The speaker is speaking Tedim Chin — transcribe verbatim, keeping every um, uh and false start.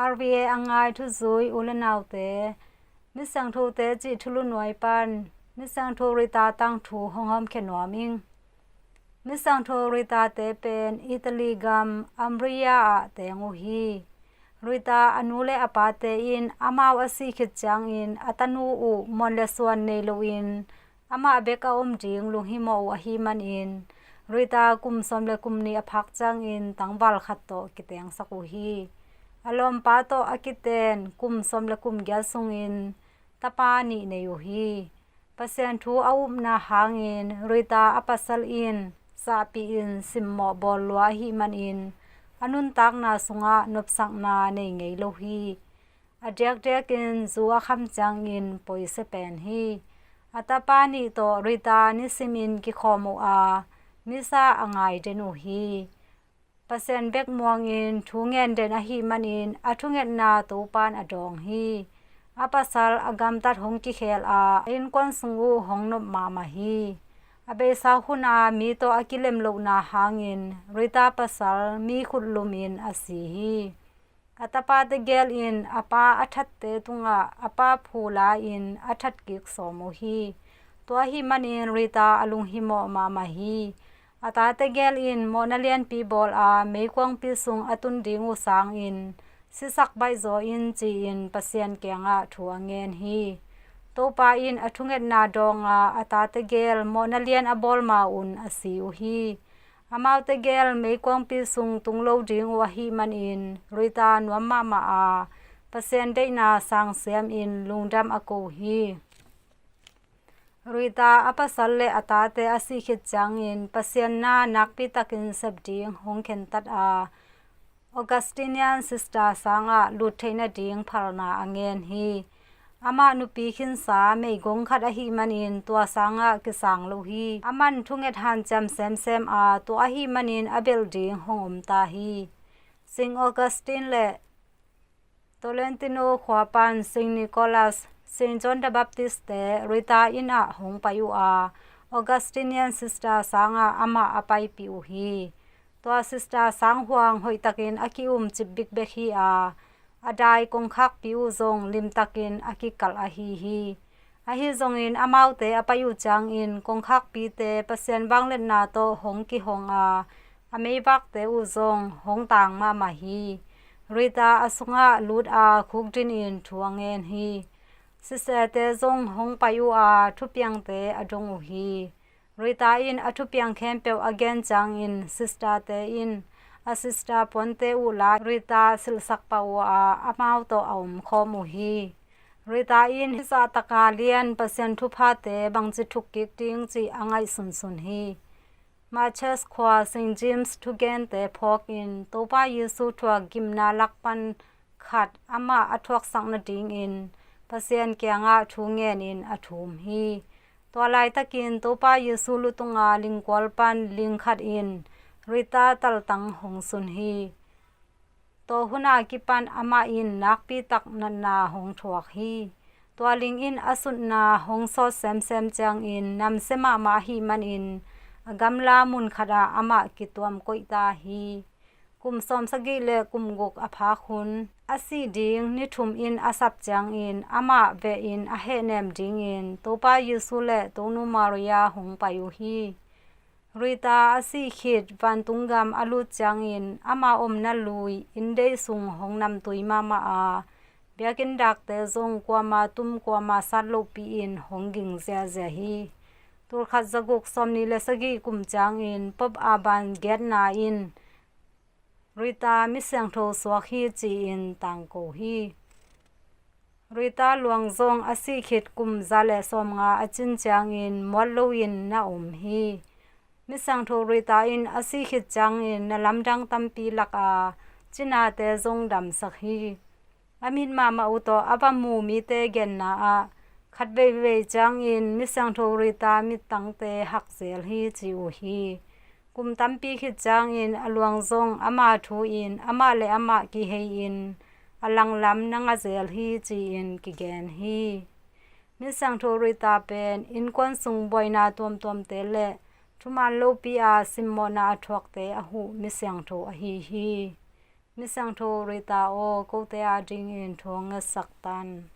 R V A a ngai thuzui u le naute, Misiangthote cih thulu nuai pan Misiangtho Rita tangthu hong hawmkhia nuam ing. Misiangtho Rita-te pen Italy gam Umbria ah teng uh hi. Rita a nu le a pate in amau a sih khit ciangin a tanu uh muan le suan nei loin amah bek a om ding lunghimawh uh ahih manin Rita kum sawm le kum nih a phak ciangin tangval khat tawh kitengsak uh hi. A lawmpa tawh a kiten kum sawm le kum giat sungin tapa nih nei uh hi. Pasian thu a upna hangin Rita a pasal in sahpih in simmawh bawl lua ahih manin a nuntakna sungah nopsakna nei ngei lo hi. A diakdiakin zu a kham ciangin poise pen hi. A tapa nih tawh Rita nisimin kikhawm uh a, misa a ngai den uh hi. Pasian bek muangin thu ngen den ahih manin a thungetna Topan a dawng hi. A pasal a gamtat hong kikhel a, a innkuan sung uh hong nop mahmah hi. A beisa huna mi tawh a kilem lohna hangin Rita pasal mi khut lumin a si hi. A tapa tegel in a pa a thatte tungah a pa phu la-in a that kik sawm uh hi. Tua ahih manin Rita a lunghimawh mahmah hi. A ta tegel in mawhna lianpi bawl a, meikuangpi sung a tun ding uh sangin sisak baihzaw in ci-in Pasian kiangah thu a ngen hi. Topa in a thungetna dawng a, a ta tegel mawhna lian a bawl ma-un a si uh hi. Amau tegel meikuangpi sung tung lo ding uh ahih manin Rita nuam mahmah a, Pasian deihna sang siamin lungdam a ko hi. Rita a pasal le a tate a sih khit ciangin Pasian na nakpi takin sep ding hong khentat a, Augustinian Sister sangah lut theih nading phalna a ngen hi. Amah nupi khinsa meigong khat ahih manin tua sangah kisang lo hi. Aman thunget hanciam semsem a, tua ahih manin a belh ding hong om ta hi. Saint Augustine le Tolentino khua pan Saint Nicholas, Saint John the Baptist te Rita inn ah hong pai uh a, Augustinian Sister sangah amah a paipih uh hi. Tua Sister sang huang hoihtakin a ki-um cip bikbek hi a, a dai kongkhakpi uh zong limtakin a kikalh ahi hi. Ahi zongin amaute a pai uh ciangin kongkhakpite Pasian vangliatna tawh hong kihong a, a meivakte uh zong hong tang mahmah hi. Rita a sungah lut a, khukdin in thu a ngen hi. Sister-te zong hong pai uh a, thupiangte a dong uh hi. Rita in a thupiang khempeuh a gen ciangin Sister-te in a sister puante uh la Rita silhsak pah uh a, amau tawh a omkhawm uh hi. Rita in hih zahtaka lian Pasian thuphate bangci thuk kik ding cih a ngaihsunsun hi. Marches khua Saint James thugente phawkin Topa Jesu thuak gimna lak pan khat amah a thuaksak nadingin Pasian kiangah thu ngenin a thum hi. Tua laitakin Topa Jesu lutunga lingkual pan ling khat in Rita taltang hong sun hi. Tua huna kipan amah in nakpi tak natna hong thuak hi. Tua ling in a sutna hong sawt semsem ciangin namsia mahmah ahih manin a gamla mun khatah amah kituam koihta hi. Kum sawmsagih le kum guk a phak hun a sih ding ni thum in a sap ciangin amah vehin a hehnem dingin Topa Jesu le Tonu Maria hong pai uh hi. Rita a sih khit vantung gam a lut ciangin ama omna lui inndei sung hong namtui mahmah a, biakinn dakte zong kuama tum kuama sat lohpi-in hong ging ziazia hi. Tulkhat zaguk sawmnih le sagih kum ciangin Pope Urban giatna in Rita misiangtho suak hi ci-in tangko hi. Rita luang zong a sih khit kum za le sawmnga a cin ciangin muat loin na om hi. Misiangtho Rita in a sih khit ciangin na lamdang tampi lak a, cinate zong damsak hi. A mit mahmah uh tawh a va mu mite genna ah khat veivei ciangin misiangtho Rita mittangte hak zel hi ci uh hi. Kum tampi khit ciangin a luang zong ama thu-in amah le amah kihei-in a langlam na nga zel hi ci-in kigen hi. Misiangtho Rita pen innkuan sung buaina tuamtuamte le thuman lopi a simmawhna a thuakte a huh misiangtho ahi hi. Misiangtho Rita aw, kote adingin thu hong ngetsak tan.